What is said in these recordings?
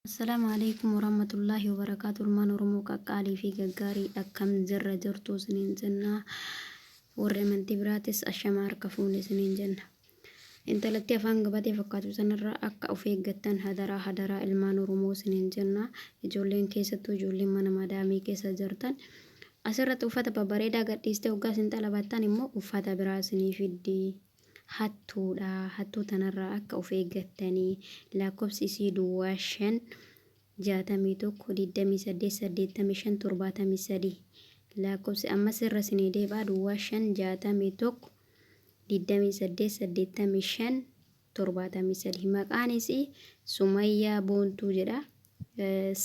Assalaamu Aleeykum Warahmatullaahi Wabarakaatu Ilmaan Oromoo qaqqaalii fi gaggaarii akkam jirra jirtuu isiniin jenna. Warri amantii biraatis ashamaa harka fuune isiniin jenna. Intalatti afaan gabatee fakkaatu sanarraa akka of eeggattan hadaraa hadaraa ilmaan Oromoo isiniin jenna. Ijoolleen keessattuu ijoolleen mana madaamii keessa jirtan asirratti uffata babbareedaa gadhiistee hoggaa isin xalabattan immoo uffata biraa isinii fiddi. Hattuudha. Hattuu tanarraa akka of eeggattanii. Laakkofsi isii duwwaa 5 61 28 85 73. Laakkofsi ammas irra isinii deeb'a duwwaa 5 61 28 85 73. Maqaan isii Sumayyaa Boontuu jedha.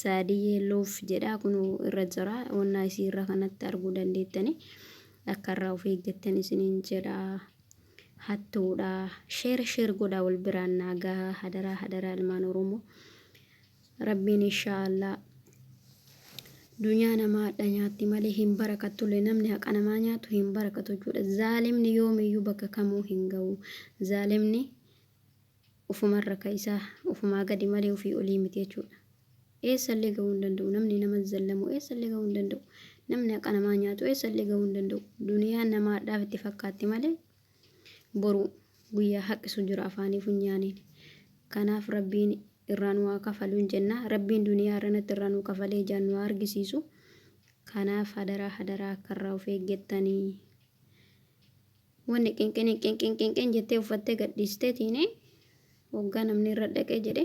Saadiyyee Loof jedha kun irra jira. Wannaa isii irra kanatti arguu dandeettani. Akka irraa of eeggattan isiniin jedha. Hattuudha. Sheer sheer godhaa wal biraan naa gahaa hadaraa hadaraa ilmaan Oromoo. Rabbiin inshaallah dunyaa namaa hadha nyaatti malee hin barakattulle namni haqa namaa nyaatu hin barakatu jechuudha. Zaalimni yoomiyyuu bakka kamuu hin gahu. Zaalimni ufumarra ka isaa ufumaa gadi malee ufii olii miti jechuudha. Eessallee gahuu hin danda'u. Namni nama zallamu eessallee gahuu hin danda'u. Namni haqa namaa nyaatu eessallee gahuu hin danda'u. Duniyaan nama hadhaaf itti fakkaatti malee boru guyyaa haqqisu jira afaanii funyaaniin. Kanaaf Rabbiin irraa nu haa kafaluun jenna. Rabbiin duniyaa irranatti irraa nu kafalee ijaan nu haa argisiisu. Kanaaf hadaraa hadaraa akka irraa of eeggattanii. Wanni qinqinii qinqin qinqin jettee uffattee gadhiisteetiin waggaa namni irra dhaqee jedhe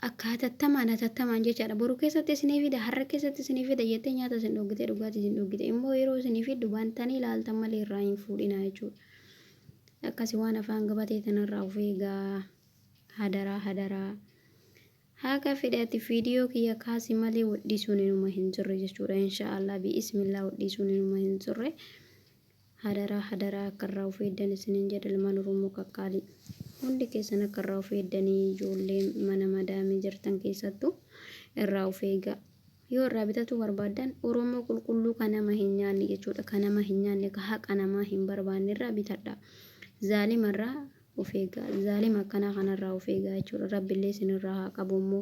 akka hatattamaan hatattamaan jechaadha. Boru keessatti isinii fida har'a keessatti isinii fida jettee nyaata isin dhoggite dhugaatii isin dhoggite immoo yeroo isinii fiddu baantanii ilaaltan malee irraa hin fuudhinaa jechuudha. Akkasi waan afaan gabatee tanarraa of eegaa hadaraa hadaraa. Haga fedhe ati video kiyya kaasi malee wadhiisuun inuma hin jirre jechuudha insha'Allah bi'ismillah wadhiisuun inuma hin jirre hadaraa hadaraa akka irraa of eeddan isinin jedha ilmaan Oromoo qaqqaalii hundi keessan akka irraa of eeddanii ijoollee mana madaamii jirtan keessattuu irraa of eegaa yoo irraa bitatuu barbaaddan Oromoo qulqulluu ka nama hin nyaanne jechuudha ka nama hin nyaanne ka haqa namaa hin barbaanne irraa bitadha zaalima irraa of eegaa. Zaalima akkanaa kanarraa of eegaa jechuudha. Rabbillee isinirraa haa qabu immoo.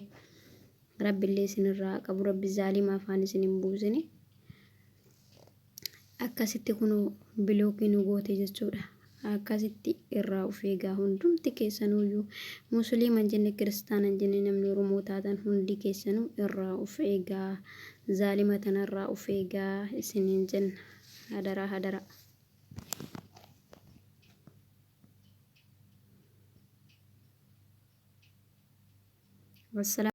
Rabbillee isinirraa haa qabu. Rabbi zaalima afaan isin hin buusini. Akkasitti kunoo bilookii nu goote jechuudha. Akkasitti irraa of eegaa hundumti keessanuyyuu musliima hin jenne kiristaana hin jenne namni Oromoo taatan hundi keessanuu irraa of eegaa. Zaalima tanarraa of eegaa isiniin jenna. Hadaraa hadaraa. Wassalaam.